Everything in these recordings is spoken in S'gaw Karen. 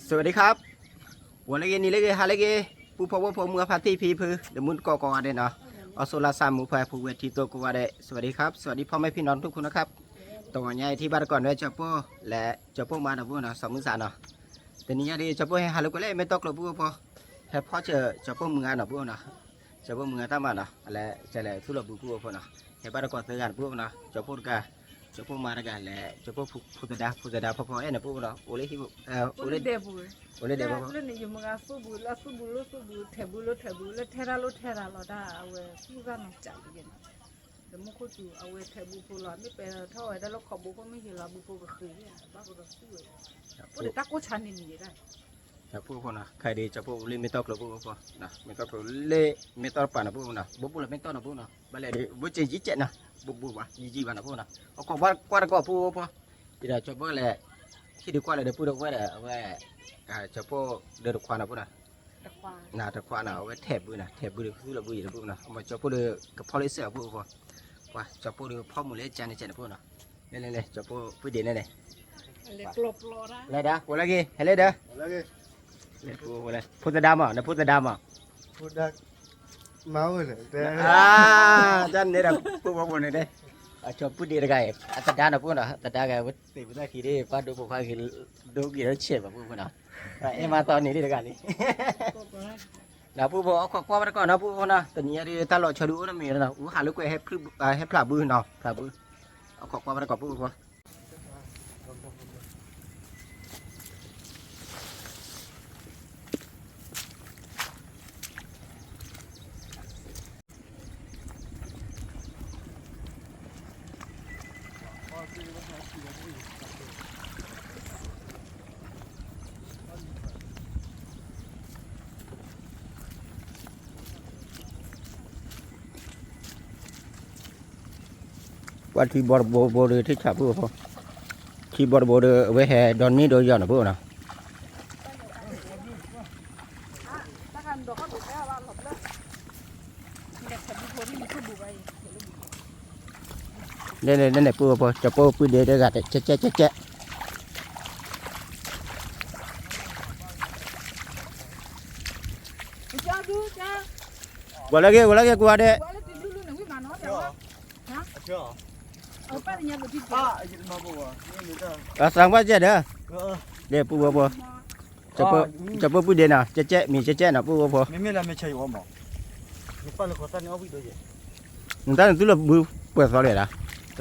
สวัสดีครับ ဝဲလၢဂ့ၤ နံၤလၢဂ့ၤ ဟါလၢဂ့ၤ ပုၢ်ဖိဝဲၢ်ဖိ မုၢ်အဖါတံၢ်ဖံဖု ဒီးမုၢ်တကိးကိးဂၤဒဲးနီၤ အီၣ်ဆိလါစၢ်မူဖဲ ဖူဝဲထံတိၢ်ကိးဂၤဒဲး สวัสดีครับ สวัสดีพ่อแม่พี่น้องทุกคนนะครับ တဂီၤညါအံၤထံၣ်ဘၣ်တကိးန့ၣ် ကၠီၤပိၢ်လဲၣ် ကၠီၤပိၢ်မါဒီးပုၢ်နီၤ စီၤမုၢ်စၢ်နီၤ တနံၤညါဒ် ကၠီၤပိၢ်ဟဲဟးလိာ်ကွဲလၢ မဲၢ်တီၢ်ကျိၤပုၢ်ဖိ ဟဲဖီၣ်စၢၤ ကၠီၤပိၢ်မုၢ်ဂၤနီၤပုၢ်နီၤ ကၠီၤပိၢ်မုၢ်ဂၤတၢ်မၤနီၤ အလဲၤကလဲၤသူၣ်လီၤဘုပုၢ်ဖိနီၤ ဟဲဘၣ်တကိးသၢဂၤန့ၣ်ပုၢ်နီၤ ကၠီၤပိၢ်တဂၤ ကၠီၤပိၢ်မါတဂၤလဲၣ် ကၠီၤပိၢ်ဖိသဒါ ဖိသဒါဖီဖီအဲၣ်န့ၣ်ပုၢ်နီၤ အိၣ်လၢဟံၣ် အိၣ်လၢဒဲပူၤ လၢလၢန့ၣ် ယမုၢ်ဂၤသူၣ်ဘုလၢသူၣ်ဘုလၢသူၣ်ဘု ထဲးဘုလၢထဲးဘု လၢထဲတၢ်လၢထဲတၢ်လီၤတၢ် အဝဲသူၣ်တၢ်နီၤစးလံကဲနီၤ တမူခိၣ်စူၤ အဝဲထဲးဘုဖိလီၤ မ့ၢ်ပဲထီၣ်ဝဲဒၣ်လၢခီဘိခိၣ်မ့ၢ်ဟ့ၣ်လီၤဘုဖိကဃ့ၢ် ဘၣ်ကဒီးသူၣ်ဝဲ အိၣ်ဒီးတၢ်ကိၢ်ဆါန့ၣ်န့ၣ်ဒၣ် ပုၢ်ဖိနီၤ ခဲအံၤဒ် ကၠီၤပိၢ်လၢမဲၢ်တီၢ်ကျိၤပုၢ်ဖိ မဲၢ်တီၢ်ကျိၤလၢ မဲၢ်တီၢ်တပၤနီၤပုၢ်ဖိနီၤ ဘိဘိလီၤမဲၢ်တီၢ်နီၤပုၢ်နီၤ ဘၣ်လဲၣ်ဒ် ဘိက့ယံကဲးနီၤ ဘိဘိဘၣ် ယံယံဘၣ်နီၤပုၢ်နီၤ အခိးကွၢ်တကိးပုၢ်ဖိ ဒ်ဒီးကၠီၤပိၢ်လဲၣ် ဟံၣ်ဒုးကွၢ်လၢဒုးပုၢ်ဒီးဝဲဒီး အဝဲ ကၠီၤပိၢ်ဒီးတခွါနီၤပုၢ်နီၤ နတခွါနီၤ အဝဲထဲးဘုနီၤ ထဲးဘုဒီးသူၣ်လီၤဘုယံၤတပုၢ်နီၤ အမ့ၢ်ကၠီၤပိၢ်ဒီးကဖီၣ်လၢစဲးအပုၢ်ဖိ ပှၤကၠီၤပိၢ်ဒီးဖီၣ်မုၢ်လၢကၠါန့ၣ်ကဲးန့ၣ်ပုၢ်နီၤ လဲၤလဲၤလဲၤ ကၠီၤပိၢ်ပုၢ်ဒ့န့ၣ်န့ၣ် လဲၤဒီး ပှၤလၢဂ့ၤ ဟဲလဲၤဒီး ဖိသဒါမး နဖိသဒါမး ဖိဒါ မၤဝဲလဲၣ် တၢ်န့ၣ်ဒီး ပုၢ်ဖိဖိန့ၣ်န့ၣ် အကၠီၤပုၢ်ဒ့တဂၤအံၤ အသဒါနီၤပုၢ်နီၤ အသဒါဂၤဝဲသ့ၣ်ပသၣ်ခံဒ် ပှၤဒိဖိခွါဂ့ၤ ဒိဂ့ၤလၢဆဲးဘၣ်ပုၢ်ဖိနီၤ အဲၣ်မၤသီန့ၣ်ဒ်တဂၤန့ၣ် ဒီးပုၢ်ဖိ အခီၣ်ကွၢ်ဘၣ်တကိးနီၤ ပုၢ်ဖိနီၤ တနံၤညါဒ်တၢ်လီၤဆီဒုးအိၣ်နီတမံၤနီၤ အူဟးလိာ်ကွဲ ဟဲဖျးဘုနီၤ ဖျးဘု အခီၣ်ကွၢ်ဘၣ်တကိးပုၢ်ဖိ ပှၤထံဘီတဘိဘိဒီး ထံၣ်ဆးပုၢ်ဖိ ထံဘီတဘိဒီး အဝဲဟဲဒီနံၣ်ဒီယီၤနီၤပုၢ်နီၤ လဲၤလဲၤလဲၤလဲၤပုၢ်ဖိ ကၠီၤပိၢ်ပုၢ်ဒ့တဂၤ ကဲကဲကဲကဲ ဝဲလၢဂ့ၤ ဝဲလၢဂ့ၤ ကွၢ်ဒဲး အသံကွၢ်ကဲဒီး ဒဲးပုၢ်ဖိဖိ ကၠီၤပိၢ်ပုၢ်ဒ့နီၤ ကဲကဲ မံၤကဲကဲနီၤ ပုၢ်ဖိဖိ မ့မ့ၢ်လၢမ့ၢ်ဆၢယဝဲမး နပာ်လၢခီသၣ်န့ၣ်အီၣ်ဝံၣ်ဒိၣ်ယဲ နတၢ်နသူလၢဘုပှဲၤသီလဲၣ်ဒၣ် တ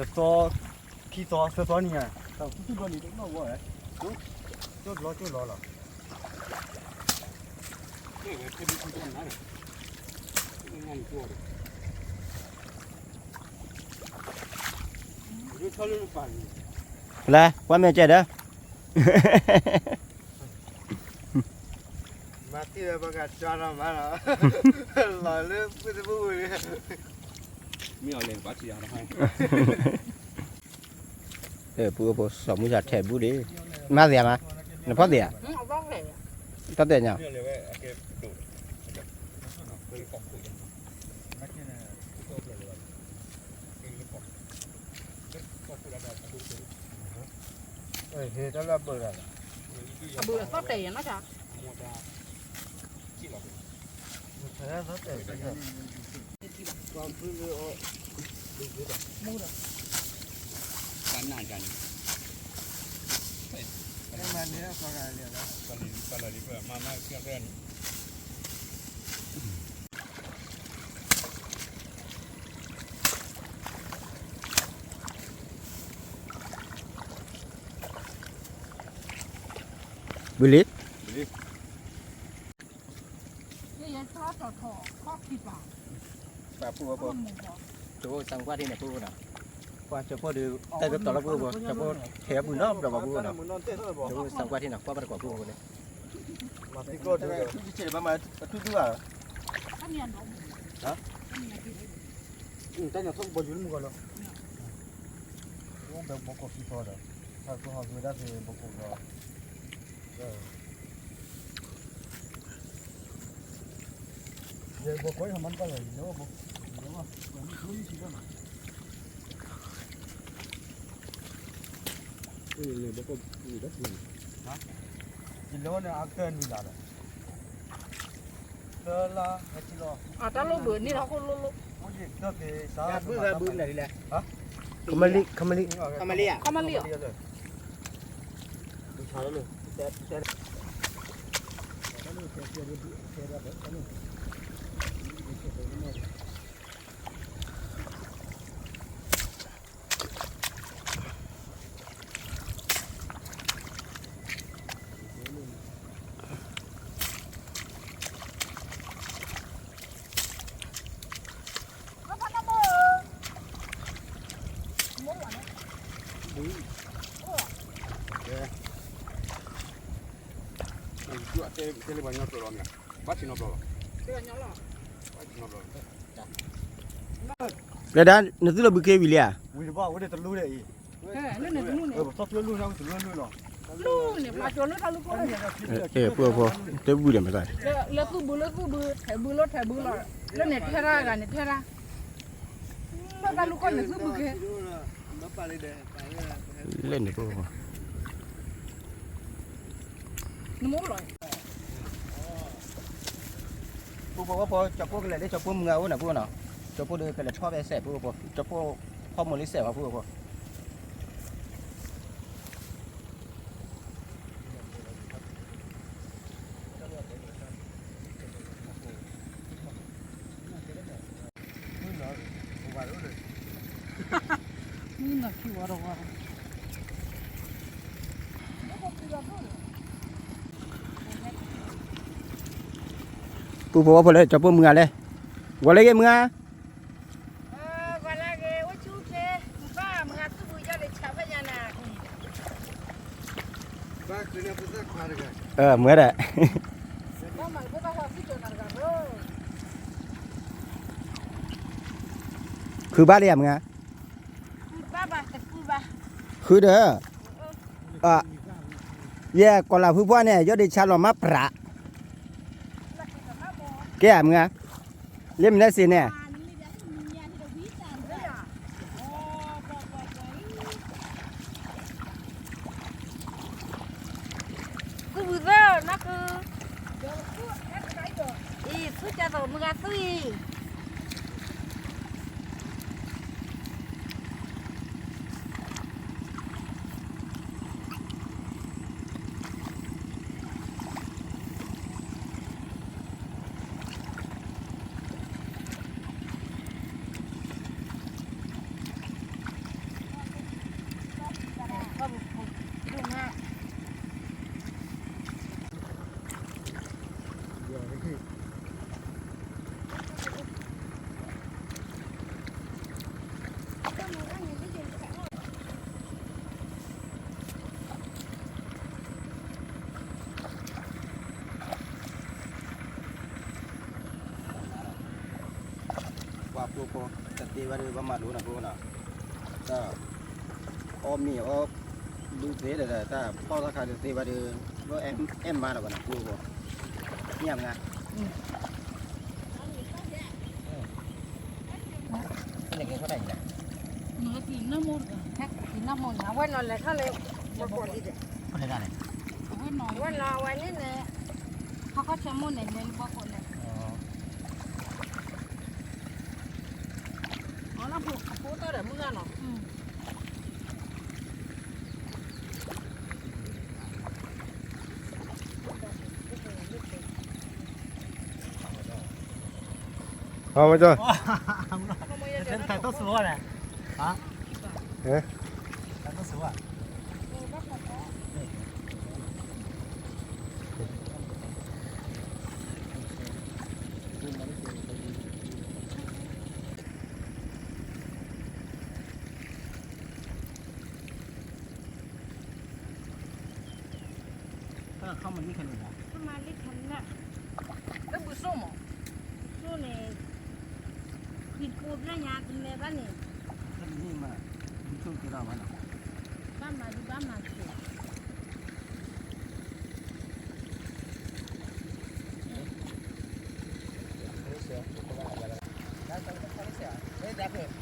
သီ ခံသီ သၢသီနံၤညါ တၢ်သူသူဘီန့ၣ်တနီၣ်ဝဲ ကၠိလီၤကၠိလီၤလီၤ လဲၤ ကွၢ်မဲာ်ကဲဒီး မၤတံၢ်ဝဲပှၤကစၢ်လီၤမးလီၤ လီၤလၢပုၢ်တဘိဝဲ မ့ၢ်အီၤလဲၤဘၣ်ထံၣ်ယၤ ပုၢ်ဖိစီၤမုၢ်စၢ်ထဲးဘုဒ့ မၤသ့ဧါမး နဖီၣ်သ့ဧါ တၢ်တဲညါ ဟ့ၣ်တၢ်လၢအဘၢၣ်ဒၣ် အဘုအသီၣ်တဲာ်ယဲၢ်နီၢ်ဆါ ကနၣ်ကနၣ် ဘုလံ ပှၤပုၢ်ဖိ ကၠိဖိ စံကွၢ်ထံန့ၣ် ပုၢ်ဖိနီၤ ပှၤကၠိဖိဒီး တၢ်ကတီၤလၢပုၢ်ဖိ ကၠိဖိထဲအပုၢ်နီၤ ဘျီပှၤပုၢ်ဖိနီၤ ကၠိဖိစံကွၢ်ထံနီၤ ကွၢ်ဘၣ်တကိးပုၢ်ဖိန့ၣ် မၤသံကီၢ်ဒုး ဘၣ်မၤအထူဒုးဘၣ် တၢ်ညါထီၣ်ဘီယူၤလၢမုၢ်ဂီၤလီၤ အိၣ်ဘဲဘီကီၢ်သံသီဒီး ဟးကဟးကဝဲဒၣ်ဖဲဘီကီၢ်ဒီး ယဘီကီၢ်ယဟမါတဘၣ်လီၤ ယဘီကီၢ် ယဘီကီၢ် ယဘီကီၢ် အတၢ်လိၣ်ဘၢန့ၣ်ထီၣ်ခိၣ်လိၣ်လိၣ်, ခမလံ, ခမလံ, ခမလံဧါ, ခမလံဧါ. တဲဒၣ် နသုလီၤဘုခ့ဝံၤလံဧါ, ဝံၤတဘၣ် ဝဲဒၣ်တလူဒဲးအံၤ, ပသီဖျိလူၢ်န့ၣ် ဝံၤတလူလူလီၤ, လူၢ်န့ၣ် ပှၤကၠီၤလၢတၢ်လူၢ်ကိၢ်လၢ, အဲ ပှၤဖိ တဘုဒဲးမသး, လၢသူၣ်ဘုလၢသူၣ်ဘု ထဲးဘုလၢထဲးဘုလီၤ, လၢန့ၣ်ထဲတၢ်ဂၤန့ၣ်ထဲတၢ်, လၢတၢ်လူၢ်ကိၢ်န့ၣ်သူၣ်ဘုခ့, လၢန့ၣ်ကိၢ် နမိၢ်လီၤ. ပူဖိဝဲဖိ ကၠီၤပိၢ်ကလဲၤလၢကၠီၤပိၢ်မုၢ်ဂၤအိၣ်န့ၣ် ပူဖိနီၤ, ကၠီၤပိၢ်ဒီးကလဲၤထီၣ်ဖဲစဲး ပူဖိ, ကၠီၤပိၢ်ဖီမိၢ်လံစဲးဝဲ ပူဖိ. ပူဖိဝဲဖိလၢကၠီၤပိၢ်မုၢ်ဂၤလဲၣ်, ဂီၤလၢဂ့ၤမုၢ်ဂၤ, ဂီၤလၢဂ့ၤ အိၣ်ဆူၣ်ချ့, မုၢ်ဘၣ်မုၢ်ဂၤသူၣ်ဘုယီၢ်ဒံးဆးဖဲညါနၤ, မုၢ်ဂၤဒဲး ဃုဘၣ်လံဧါမုၢ်ဂၤ, ဃုဒီး, ယဲၢ်ကီၤလၤဖုပှၢ်န့ၣ် ယီၢ်ဒံးဆးလီၤမးပြး, ကဲဧါမုၢ်ဂၤ, လၢမ့ၢ်လၢစ့န့ၣ် သူၣ်ဘုသၢနၢ်ခု, အံၤ သူၣ်ကၢ်သိးမုၢ်ဂၤသူၣ်အံၤ, ပှၤဖိဖိ တသ့ဘၣ်ဒီး ဘၣ်မၤလိနီၤ ဖိနီၤ, တၢ်အီၣ်မ့ၤအီၣ် ဘုသ့ဒီး တၢ်ဖီၣ်သၣ်ခါတသ့ဘၣ်ဒီး ဘၣ်အဲၣ်မါလီၤဘၣ်နီၤ ဖိဖိ, မ့ၢ်မနုၤ, နကဲထီၣ်တၢ်အံၤလဲၣ်, နကဲထီၣ်တၢ်အံၤလဲၣ်, အဝဲနီၤလဲၤထီၣ်လၢ ဘီကိးလံဒီး, အဝဲနီၤ အဝဲန့ၣ်န့ၣ်, ဟီၣ်ခီၣ်ဆၢမိၢ်န့ၣ် လဲၤလၢဘီကိးလဲၣ်, အဖိတၢ်ဒီးမုၢ်ဂၤနီၤ. ဟါ မ့ၢ်ကၠီ, တၢ်တၢ်စူၤဝဲလဲၣ်, ဟါ, တၢ်တၢ်စူၤဝဲ. တၢ်ခီမၤလံခါန့ၣ်ဘၣ်, ခီမၤလံခါန့ၣ်, တၢ်ဘုစိၣ်မး, စိၣ်န့ၣ်, ဖံးဖိပြညါကမဲဘၣ်န့ၣ်, တၢ်န့ၣ်မး, ဘုစိၣ်ကဲထီၣ်ဘၣ်နီၤ, ဘၣ်မၤဒုးဘၣ်မၤကဲ Gracias.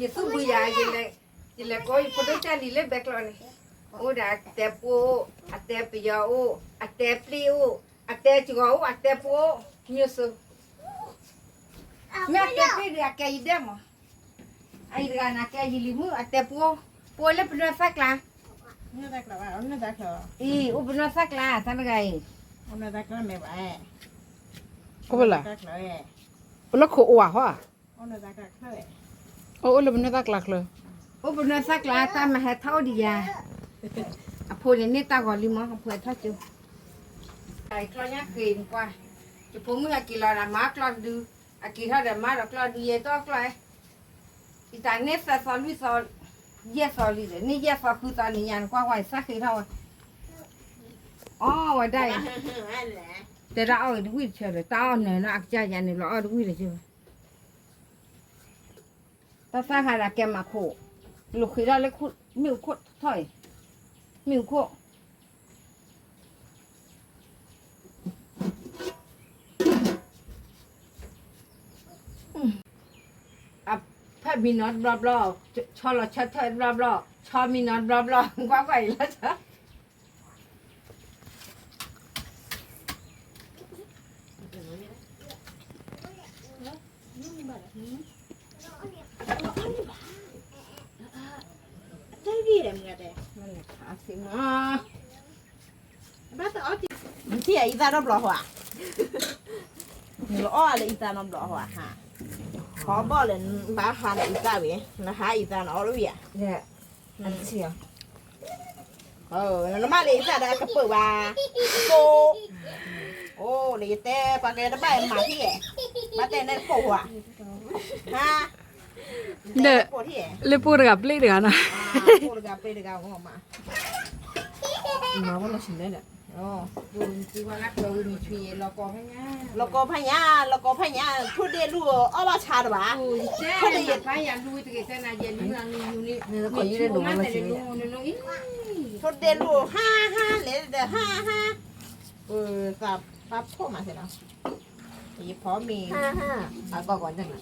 ယသူၣ်ဘုယၤ, ယလဲၤကိးယဖိဒိၣ်ကၢ်လံၤလၢဘဲကျိးန့ၣ်, အိၣ်ဒီးအတဲပှိၢ်အိၣ်, အတဲပယီၤအိၣ်, အတဲပျ့ၢ်အိၣ်, အတဲစှီၤအိၣ်, အတဲပှိၢ်အိၣ်, မ့ၢ်စ့ၢ်, မ့ၢ်အတဲပျ့ၢ်ဒီးအကဲယဒဲၣ်မး, အအံၤတဂၤန့ၣ် အကဲယလံၤမုၣ်, အတဲပှိၢ်, ပှိၢ်လၢပနီၢ်သၣ်ကျါ, အံၤ အိၣ်ပနီၢ်သၣ်ကျါ တၢ်တဂၤအံၤ, အိၣ်လၢခိၣ်အိၣ်ဧါဟီ, အိၣ်လၢပနီၢ်သၣ်ကျါချၢ, အိၣ်ပနီၢ်သၣ်ကျါ တၢ်မၤဟဲထီၣ်အိၣ်ဒံးယၤ, အဖိန့ၣ်န့ၢ်တၢ်ဂီၤလံမး အဖိဟဲထီၣ်ကၠိ, တၢ်အံၤကျီညါဃ့နကွၢ်, ယဖိမုၣ်အက့ၤလီၤဒီးမၤကျီၢ်ဒု, အက့ၤထီၣ်ဒီးမၤဒီးကျီၢ်ဒု ယဲတအီၣ်ကျီၢ်, ယတၢ်န့ၢ်သၢသီလွံၢ်သီ, ယဲၢ်သီလံဒီး န့ၢ်ယဲၢ်သီဃုသီန့ၣ်ယၤနကွၢ်ဝဲ ယသၣ်ဃ့ထီၣ်ဝဲ, အီၣ်ဝဲဒၣ်အံၤ, တဲဒၣ်အီၣ်ဂ့ၤတဝံၣ်တဆၢဒီး တၢ်အီၣ်နၢၤနီၢ်အကစၢ်ယၤန့ၣ်ဘျီ အီၣ်တဝံၣ်တဆၢ တၢ်သၣ်ဃးဒီးကဲမးခိၣ်, လိာ်ဃ့ထီၣ်လၢမ့ၣ်အူခိၣ်ထီၣ်အံၤ, မ့ၣ်အူခိၣ်, အဖၢမံနီၤတဘျီဘျီ, ဆီလီၤဆီထၢၣ်တဘျီဘျီ, ဆီမံနီၤတဘျီဘျီ, ကွၢ်ကွၢ်အံၤလီၤဆီ တၢ်ဂ့ၢ်ဒီးမုၢ်ဂၤတဲ, မ့ၢ်နခါစ့ၢ်မး, ဘၣ်တအီၣ်တံၢ်, နထံၣ်အံသၣ်နီတဘျီဟီဧါ, နကအီၣ်လၢအံသၣ်နီတဘျီဟီဧါ, ဟီဘီၣ်လၢနဘၣ်ဟါနအံသၣ်ဝံၤ, နဟါအံသၣ်နအီၣ်လၢဝံၤဧါ, နမၤလၢအံသၣ်ဒီးကပၢၢ်ဘၣ်, ကိး, အိၣ်လၢယတဲပှၤကဲတဘၣ်မၤထံၣ်, ဘၣ်တဲနဲတကိးဝဲ, ဟါ ဒီး လၢပှိၢ်တဂၤပျ့ၢ်တဂၤနီၤ, ပှိၢ်တဂၤပျ့ၢ်တဂၤဂီၢ်မး, မၤဝဲလီၤဆံးလဲၣ်ဒီး, လီၤကီဖးညါ, လီၤကီဖးညါ, ထိၣ်ဒ့လူၢ်အီၣ်ဘၣ်ဆါတဘၣ်, ထိၣ်ဒ့, ထိၣ်ဒ့လူၢ်ဟါဟါလဲၣ်ဒီးဟါဟါ, ပသးပာ်ဖှိၣ်မးစ့ၢ်နီၤ, ယဖီမ့ၤ, အကီၢ်ကီၢ်န့ၣ်,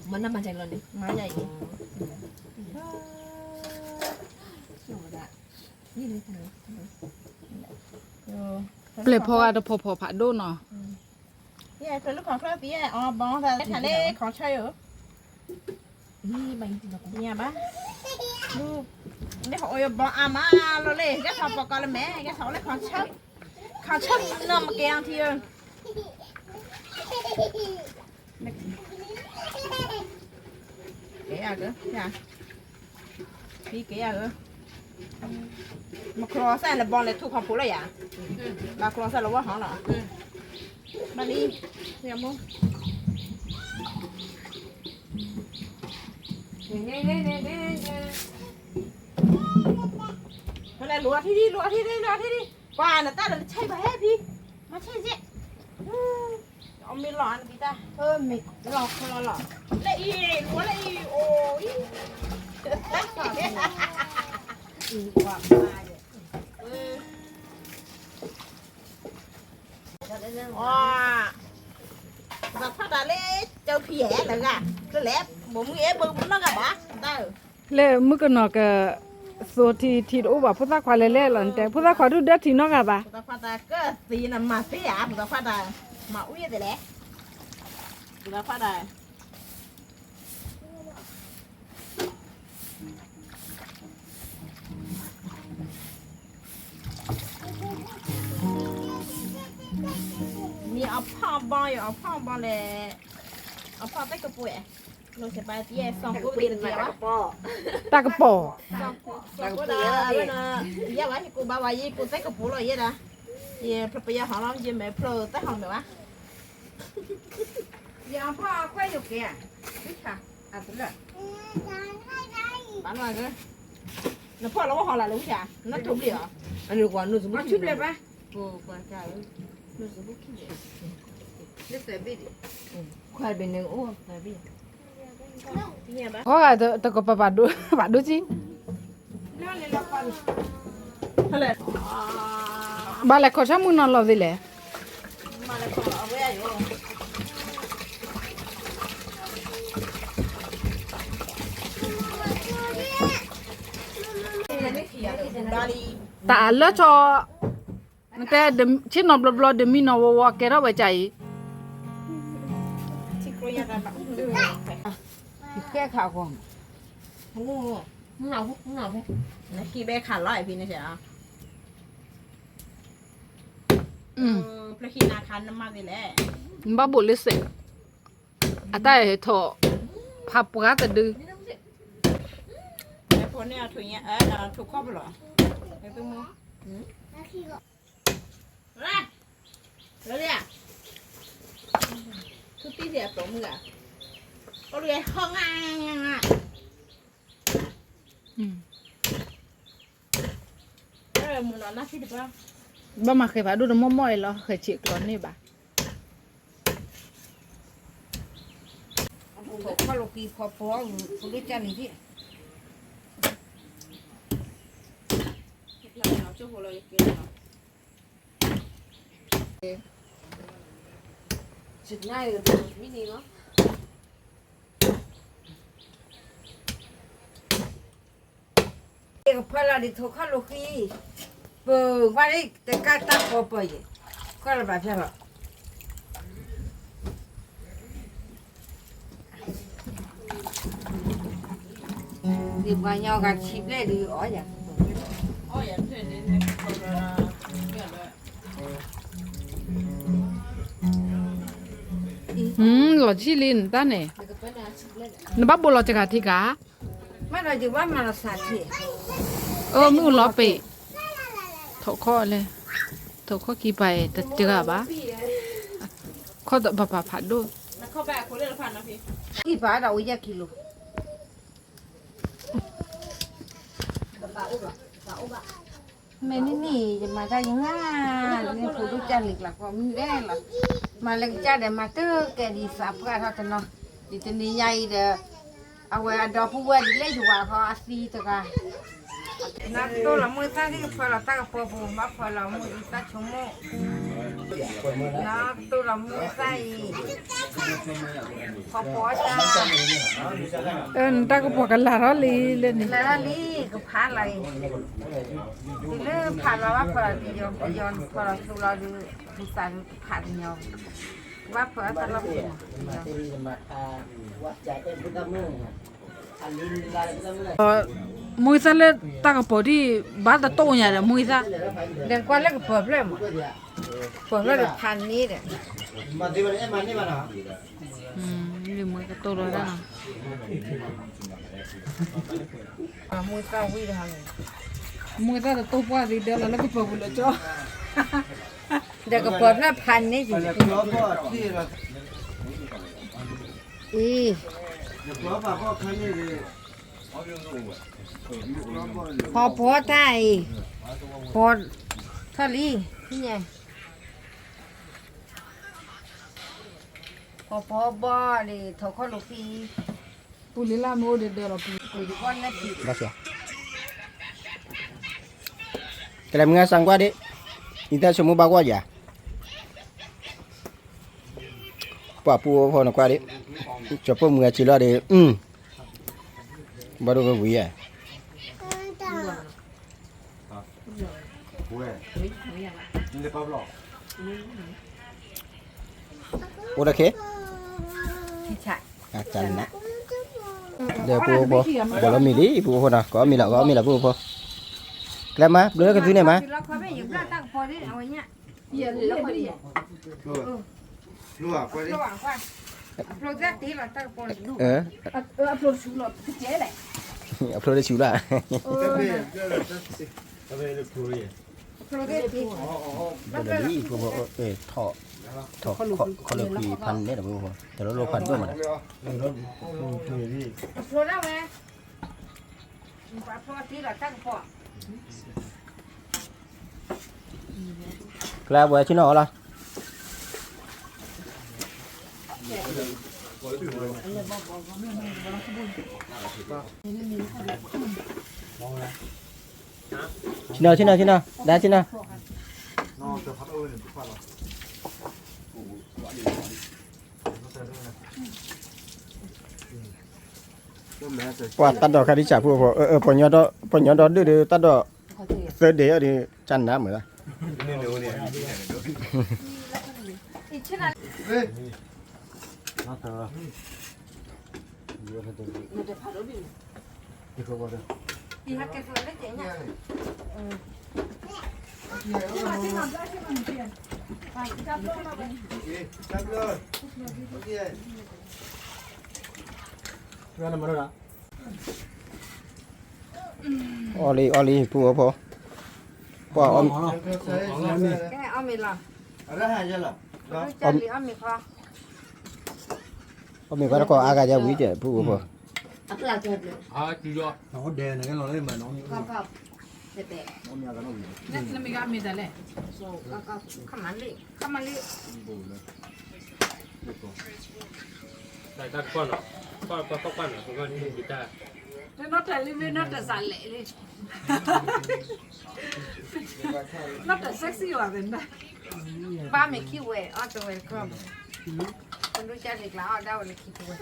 မၤနၢ်မၤစဲးလီၤန့ၣ်, မၤယၤအံၤ ပျဲၢ်ဖီဂၤတဖီဖီဖးဒိၣ်နီၤ, ယဲၢ်ဖျၢၣ်လၢခီၣ်ချၢသံယဲၢ် အီၤဘီသးလၢခါန့ၣ် ခီၣ်ဆၢယိာ်, မ့ၢ်ဘၣ်, လၢဟီၣ်အီယဘီအါမးလီၤလၢ ကဲထီၣ်ပီၣ်ကီးလၢမဲာ် ကဲထီၣ်လၢခီၣ်ဆၢ, ခီၣ်ဆၢနီၢ်မကဲအီၤထံဧၢ ကဲယၤက, ဖံကဲယၤက, မၤခီစၢ်လၢဘီလဲၤထူခီၣ်ဖိလၢယၤ, ဘၣ်ခီစၢ်လၢဝဲဟီလီၤ, ဘၣ်လံ, ယမိၢ်, ဟဲလၢလိာ်အထံဒံး လိာ်အထံဒံး လိာ်အထံဒံး, ပှၤနတၢ်လၢနဆဲးဘၣ်ဟဲဖံ, မၤဆဲးစ့ၢ် အီၣ်မ့ၢ်လီၤအါနတံၢ်တၢ်, မ့ၢ်လီၤခီလီၤလီၤ, လၢအံၤ လိာ်လၢအံၤ အိၣ်အံၤ, ပသးဖးတၢ်လၢ ကၠီဖံအဲၣ်လၢဂၤ, ကျိလဲၣ်, ဘိးမုၢ်အဲၣ်ဘိးမုၢ်နီၢ်ဂၤဘၣ်, တၢ်ဧၢ လၢမုၣ်ကနီၤက သိထံထံတအိၣ်ဘၣ် ဖိသၣ်ခွါလဲၤလဲၣ်လီၤနတဲ ဖိသၣ်ခွါဒုၣ်ဒၢထံနီတဂၤဘၣ်, ဖိသၣ်ခွါတၢ်ကသ့နမၤသ့ဧါ ဖိသၣ်ခွါတၢ်, မၤအူယဲၢ်သ့လဲၣ်, ဖိသၣ်ခွါတၢ် မ့ၢ်အဖီၣ်ဘီယအဖီၣ်ဘီလဲၣ်, အဖီၣ်တၢ်ကပူၤ, လိၣ်စပာ်တံၢ် စီၤကိးပဒ့တကဲဘၣ်, တၢ်ကပီၤ, စီၤကိးဒၣ်, ယဲဝဲယကိးဘၣ်ဝဲ ယကိးတၢ်ကပူၤလီၤယဲဒၣ်, ယဖျိပယီၤဟီလီၤ ယမဲာ်ဖျိတၢ်ဟီမဲာ်ဘၣ်, ယအဖီၣ်အခွဲးယိာ်ကဲ, ဘၣ်လီၤ, နဖီၣ်လီၤဝဲဟီလၢဝံၣ်ဧါ, နထိၣ်ဘျ့ၣ်ဧါ, အနုာ်ကွၢ်နုာ်စဘုၣ်ခံဘျ့ၣ်ဘၣ်, ခွဲးဘ့ၣ်န့ၣ်အိၣ်သၢဘ့ၣ်, ဟီဂၤတကပၤပၤဒိ, ပၤဒိကံ ဘၣ်လဲၤခီၣ်ဆၢမုၢ်နီၤလီၤသ့လဲၣ်, ဘၣ်လဲၤခီၣ်အဝဲယိာ်, တၢ်အလၢဆီ, နတဲဆ့ၣ်နီၤဘျီဘျီ ဒမံနီၤဝီဝီ ကဲထီၣ်ဝဲကၢ်အံၤ, ယဃဲခးဂီၢ်, နဟံးဘဲခးလီၤဖဲန့ၣ်, နဘၣ်ဘိးလၢစဲး, အတၢ်အဲၣ်ထီၣ်, ဖးပှၤတဒု, ဘၣ်မၤဃဲၤဖးဒိၣ်တမီၢ်မီၢ်အံၤလီၤ, ဃဲၤဆံးကျိးန့ၢ်ဘၣ်. ထီၣ်ခီၣ်လိာ်ကွံဖီပီ, ဖိလၢကၢ်န့ၣ်, ကဖီလီၤဒ်ထီၣ်ခီၣ်လိာ်ကွံ, ပဝဲဒၣ်တကးတၢ်ဖီပီယဲ, ခီၣ်လၢဘၣ်ဖျါလီၤ. ဒ်ပှၤညီဂၤဆံးဘျဲၣ်ဒ်အီၤယၤ, လီၤဆံးလံနတၢ်န့ၣ်, နဘၣ်ဘိးလီၤတဂၤထံဂၤ, မ့ၢ်ဒီးယဘၣ်မၤလီၤစးထံ, အမုၢ်လီၤပ့ၤ, ထီၣ်ခီၣ်လဲၣ်, ထီၣ်ခီၣ်ကံပၤတဂၤဘၣ်, ခီၣ်တဘၣ်ပာ်ဖးဒိၣ်, ကံပၤဒၣ်ဝဲယဲၢ်ကံလိၤ မ့ၢ်န့ၣ်န့ၣ် ယမၤတၢ်ယငါ, လၢဖိဒိၣ်ကၢ်လံၤကျါကီမုၢ်ဒဲးလီၤ, မၤလၢကစၢ်ဒီးမၤတကဲဒ်သးပှၢ်ထီၣ်တနီၤ, ဒ်တနံၤညါအံၤဒီး, အဝဲအဒီပုၢ်ဝဲၢ်ဒ်လဲၣ်ယဝၤဃီအသံတဂၤ, နတိၢ်လီၤမုၢ်သၣ်ဒ်ကဖီလီၤတၢ်ကပီၤပူၤ ဘၣ်ဖီလီၤမုၢ်အံသၣ်ဆိကမိၣ်, နတိၢ်လီၤမုၢ်သၣ်အံၤ, ဖီပီတၢ် နတၢ်ကပီၤကလၤထီၣ်လံလၢန့ၣ်, လၤထီၣ်လံ, ကဖးလီၤအံၤ, တုၤလၢဖးလီၤဘၣ်ဖီလီၤဒ်ယီၤ, ယီၤဖီလီၤဆိလီၤဒုး, ပသးဒုးဖးတညီ, ဘၣ်ဖီတၢ်လီၢ်ပူၤ, မုၢ်သၣ်လၢတၢ်ကပီၤဒ်, ဘၣ်တတိၢ်ညါဒီးမုၢ်သၣ်, ဒီးကွၢ်လၢကပီၤဖျၢၣ်မး, ပီၤဖျၢၣ်ဒီးဖးန့ၣ်ဒီး မုၢ်သၣ်ဝံၣ်တဟါန့ၣ်, မုၢ်သၣ်တတိၢ်ပှၢ်သံဒဲလီၤလၢကပီၤပူၤလၢကၠီ, ဒီးကပီၤဖျၢၣ်ဖးန့ၣ်, အံၤ, ဖီပီတၢ်အံၤ, ဖီထီၣ်လံ, ဖီပီဘီလံ ထီၣ်ခီၣ်လိာ်ကွံ, ပူၤလံလၢမ့ၢ်အိၣ်ဒီးဒီးလီၤပူၤ, ကလဲၤမုၢ်ဂၤစၢ်ကွၢ်ဒ့, အံသၣ်ဆိကမိၣ်ဘၣ်ကွၢ်ယၤ, ပှၤပူဖိနကွၢ်ဒ့, ကၠီၤပိာ်မုၣ်ဂၤဆံးလီၤဒီး, ဘၣ်ဒိဝဲဝံၤဧါ အိၣ်တခ့, ဒီးပူဖိ, ဘီလီၤမံၤလံ ပူဖိနီၤ ကိးမံၤလီၤ ကိးမံၤလီၤပူဖိ, ကျဲမး ဘျီကသုန့ၣ်မး, အဖျိတဆူလၢ်, ထီၣ်ခီၣ်လိာ်ကွံဖးန့ၣ်ဒီးပူဖိ, တလိၣ်လိၣ်ဖးဒိၣ်မးဒီး, ကျဲပှၤဆ့ၣ်နီၤအီၤလီၤ, ဆ့ၣ်နီၤ ဆ့ၣ်နီၤ ဆ့ၣ်နီၤ ဒါဆ့ၣ်နီၤ, ပှၤတၢ်ဒိးခါဒ်စၢ်ဖိ, ပှၤညီဒီဒုၣ်ဒီးတၢ်ဒိး, သၢဒဲးအံၤဒီး ကနၣ်မုာ်လီၤ. အီၣ်လံ အီၣ်လံ ဖုအိၣ်ဖိ, ပှၤအီၣ်မ့ၤလီၤ. အီၣ်မ့ၤခွါတကိးအါဂၤယဝံၤ ဖုအိၣ်ဖိ. နမ့ၢ်ဂ့ၤမ့ၢ်တၢ်လဲၣ်. တၢ်တၢ်တကွၢ်နီၤ, ကွၢ်ကွၢ်ကွၢ်ကွၢ်နီၤ, ပကနီၣ်တၢ်လံမ့ၢ်နီၣ်တၢ်စးလဲၣ်လံ, နီၣ်တၢ် sexy ဝဲသ့ၣ်, ဘၣ်မ့ၢ်ခံဝဲ အီၣ်တဝဲတခီ, ပဒိၣ်ကၢ်လံကျါအီၣ်ဒၣ်ဝဲလၢခံတဝဲ.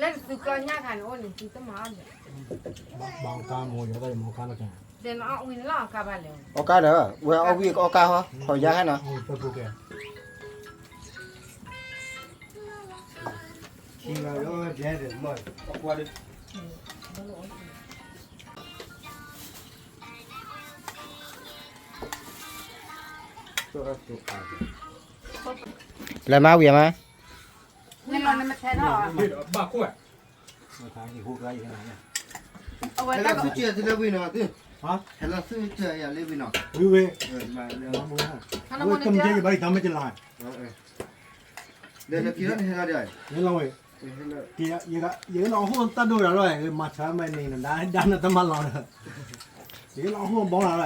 လၢသုကျီညၣ်ခါန့ၣ်အိၣ်န့ၣ် သုတမၤအီၣ်န့ၣ်, ဘၣ်အီၣ်ကါမ့ၢ်ယၤတၢ်ယမၤအီၣ်ကါလီၤကဲ, ဒဲနအီၣ်ဝံၤန့ၣ်လီၤအီၣ်ကါဘၣ်လဲၣ်, အီၣ်ကါဒီး ဝဲအီၣ်ဝံၤအီၣ်ကါဟီ ခီယါဟဲနီၤ. လဲၤမၤဝံၤမး, ဘၣ်ခိၣ်, ဟဲလီၤဆူကၢ်ယၤလၢဝံၤနီၤ, ဟဲလီၤဆူကၢ်ယၤလၢဝံၤနီၤ, ဝံၤဝဲ, ဝဲတမ့ၢ်ယဘၣ်ယတၢ်မ့ၢ်ကလၤ, ဒီးနက့ၤလီၤနဟဲလီၤဒီး, ဟဲလီၤဝဲ, ယကလီၤဟိၣ်တၢ်ဒိၣ်ဒၣ်လီၤ, မၤဆါမးန့ၣ် ဒါနတမၤလီၤဒီး, ယကလီၤဟိၣ်ဘီလီၤ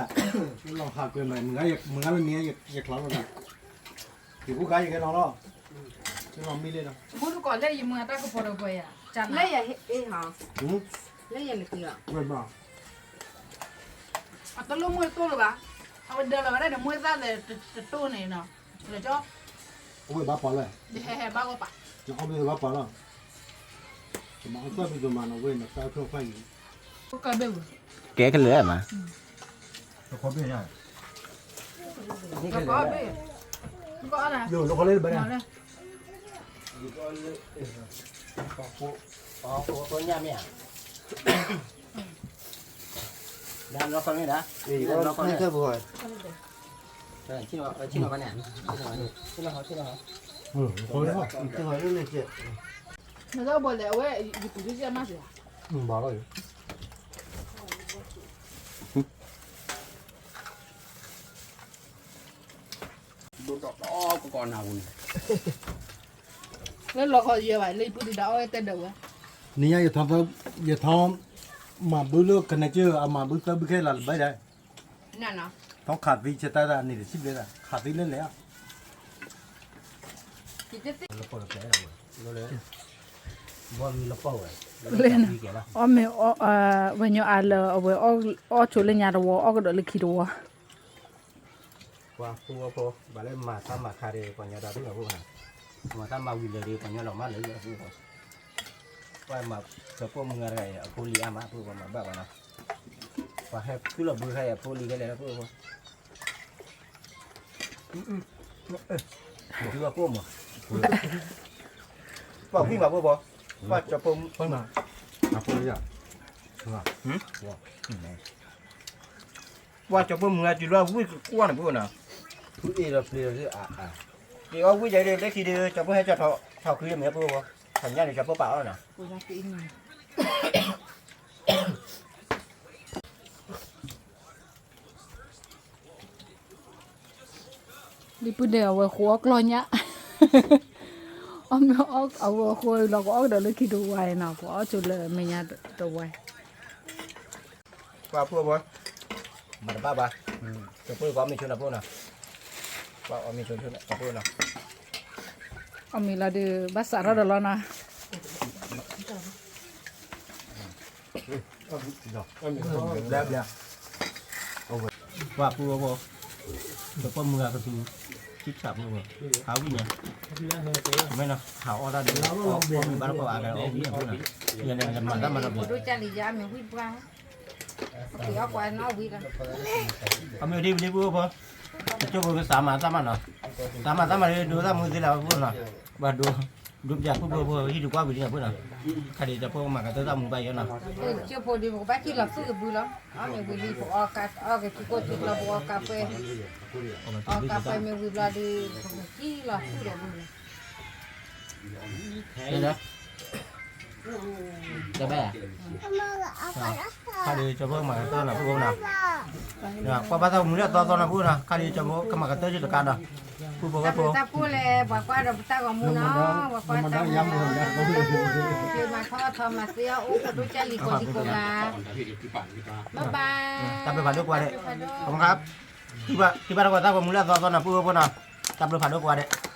လီၤ, ယလီၤဟးကွဲမး, မုၢ်ဂၤလၢန့ၣ် ယချီလီၤဒီး, ယဖိခါယကလီၤလီၤ, ယလီၤမံလၢဒီး, မူတကိးလၢယမုၢ်အတၢ်ကပီၤဒီးပှဲၤယၤ, လၢယဟ့ၣ်ဟီ, လၢယနကလီၤ, အတလိၣ်မွေးတိၢ်လၢၤဘၣ်, အဝဲဒၢးလီၤဝဲဒၣ်ဒီးမွေးသၣ်ဒီးတတိၢ်န့ၣ်နီၤ, လၢကၠီ, အဝဲဘၣ်ပှၤလၢ, ဟဲဟဲဘၣ်ဂီၢ်ပာ်, အီၣ်ဘၣ်ပှၤလီၤ, မၤအီၣ်သၣ်ဘုဒိၣ်မးနီၤဝဲနီၤ သၣ်အုၣ်ခီၣ်ဖးယံၤ, ကဲကလၢာ်မး, ယိၤလီခီလၢဘၣ်န့ၣ်, ညၣ်မ့ၢ်ဧါ, လီခီန့ၣ်ဒၣ်, ဆ့ၣ်နီၤခီန့ၣ်, ဆ့ၣ်နီၤခီန့ၣ်, ဆ့ၣ်နီၤခီ, ဆ့ၣ်နီၤခီ, နကဘၣ်လဲၣ် အဝဲယပူၤတစဲးမးစ့ၢ်, ဘၣ်လီၤ, ဒိၣ်ဒီးကီကီနၤဝူန့ၣ်, လၢလီၤခီယဲဘၣ် လၢယပုၢ်ဒုးဒၣ်အီၣ်ဝဲတဲဒၢးဝဲ, နညါယထီ, ယထီ, မၤဘုလၢကနဲကၢ အမၤဘုသၢဘုခဲလၢာ်လၢဘၣ်ဒၣ်, ထီခးသံဆဲတၢ်ဒၣ်န့ၣ်တစံးဘျဲၣ်ဒၣ် ခးသံလၢလဲၣ်, လၢ, အီၣ်မ့ၢ်, ဝဲညိအါလၢအဝဲအီၣ်ဆိးလၢညါတဝီ အီၣ်ကဒီးလၢခံတဝီ, ပှၤဖိဝဲဖိ, ဘၣ်လၢမၤတၢ်မၤခါဒီး ပှၤညီဒီးဒိၣ်လီၤဖိနီၤ, မၤတၢ်မၤဝံၤလၢာ်ဒီး ပှၤညီလီၤမးလၢာ်ဖိ, ပှၤမၤကၢပိာ်မုၢ်ဂၤတဂၤအံၤ အဖိလံၤအါမး ဖိပှၤမၤဘၣ်ဘၣ်နီၤ, ပှၤဟဲသူၣ်လီၤဘုခါအံၤ အဖိလံၤခဲလၢာ်လၢဖိဖိ, မၤဘၣ်ဖိမး, ပှၤကၢပိာ်မုၢ်, ပှၤကၢပိာ်မုၢ်ဂၤတုၤလၢဝံၢ်ကကွၢ်န့ၣ်ဖိနီၤ, ဖုအ့ၣ်လီၤပျ့ၤလီၤ, က့ၤအီၣ်ဝံၢ်ယၤဒီး လၢခံဒီး ကၢပိာ်ဟဲကၢထီၣ်, ထီၣ်ခုမ့ၢ်ဖိဖိ, ထီၣ်ညါန့ၣ် ကၢပိာ်ပာ်အီၤနီၤ လံပုၢ်ဒဲးအဝဲဃိအီၣ်ကျီၢ်ညၣ်, အီၣ်မ့ၢ်အီၣ်အဝဲဃိအီၣ်ကျီၢ်လီၤ ကအီၣ်ကဒီးလၢခံတဝါအံၤနီၤ ကအီၣ်ဆိးလၢမဲာ်ညါတဝါအံၤ, ပှၤဖိအဖိ, မၤတဘၣ်ဘၣ်, ကၢပိာ်ကီမ့ၢ်ဆိနီၤဖိနီၤ, ပှၤအီၣ်မ့ၢ်ဆိနီၤ, အီၣ်မ့ၢ်လီၤဒီး ဘၣ်စးထီၣ်ဒီးလီၤနီၤ ပှၤဖိအဖိ, ကၢပိာ်မုၢ်ဂၤကသူၣ်, ဆၣ်ဖိ ဟးဝံၣ်ညါ, မ့ၢ်နီၤ ဟးအီၣ်တၢ်ဒီး အီၣ်မ့ၤဘၣ်တကိးအါကလဲၣ် အီၣ်ဝံၣ်ညါဖိနီၤ, ယန့ၣ်မၤတၢ်မၤတဘျီ ဒိၣ်ကၢ်လံယါမ့ၢ်ဝံၣ်ပှၢ်, အီၣ်ကွၢ်နီၣ်ဝံၣ်လီၤ, အမ့ၢ်ဒ်ဝံၤလံဖိဖိ, တကၠိဖိကစးမၤတၢ်မၤနီၤ, စးမၤတၢ်မၤဒ်ဒိသၣ်မူသ့လၢဖိနီၤ, ဘၣ်ဒိ ဒိပျၢ်ခိၣ်ဖိဖိဟံၣ်တကွၢ်ဝံၤလံဖိနီၤ, ခါဒ်ကၠိဖိကမၤကတၢၢ်တၢ်မူဘၣ်ယီနီၤ, ကၠိဖိဒ်ပကဘၣ်ကံၣ်လီၤသူၣ်တဘုလီၤ, အီၣ်မ့ၢ်ဝံၤလံ ပအီၣ်ကး အီၣ်ကထံကိၣ်ထံကျီ ပအီၣ်ကးပဲ အီၣ်ကးပဲမ့ၢ်ဝံၤဘျီဒီး ပကကံၣ်လီၤသူၣ်ဒီးဘုလီၤ, တဘၣ်, ခါဒ်ကၠိဖိကမၤကတၢၢ်နီၤ ပုၢ်ဖိနီၤ, ကွၢ်ဘၣ်တၢ်ဂီၤမူလၢအသီသီနီၤ ပုၢ်နီၤ, ခါဒ်ကၠိဖိကမၤကတၢၢ်ယတကးနီၤ, ပုၢ်ဖိဝဲၢ်ဖိ, တၢ်ဘျုးတၢ်ဖှိၣ်လဲၣ် ပှၤကွၢ်ဒီးပတၢ်ဂီၤမူနီၤ, ပှၤကွၢ်တၢ်ဂီၤမူ, မၤထီၣ်ထီမၤသ့အီၣ်အိၣ် ဖိဒိၣ်ကၢ်လံကိးလံကိးဂၤ, ဘၣ်ဘၣ်, တၢ်ဘျုးဖးဒိၣ်ကွၢ်ဒဲး, ခီ, ထံၣ်ဘၣ်တၢ်ဂီၤမူလၢအသီသီနီၤ ပုၢ်ဖိဖိနီၤ, တၢ်ဘျုးဖးဒိၣ်ကွၢ်ဒဲး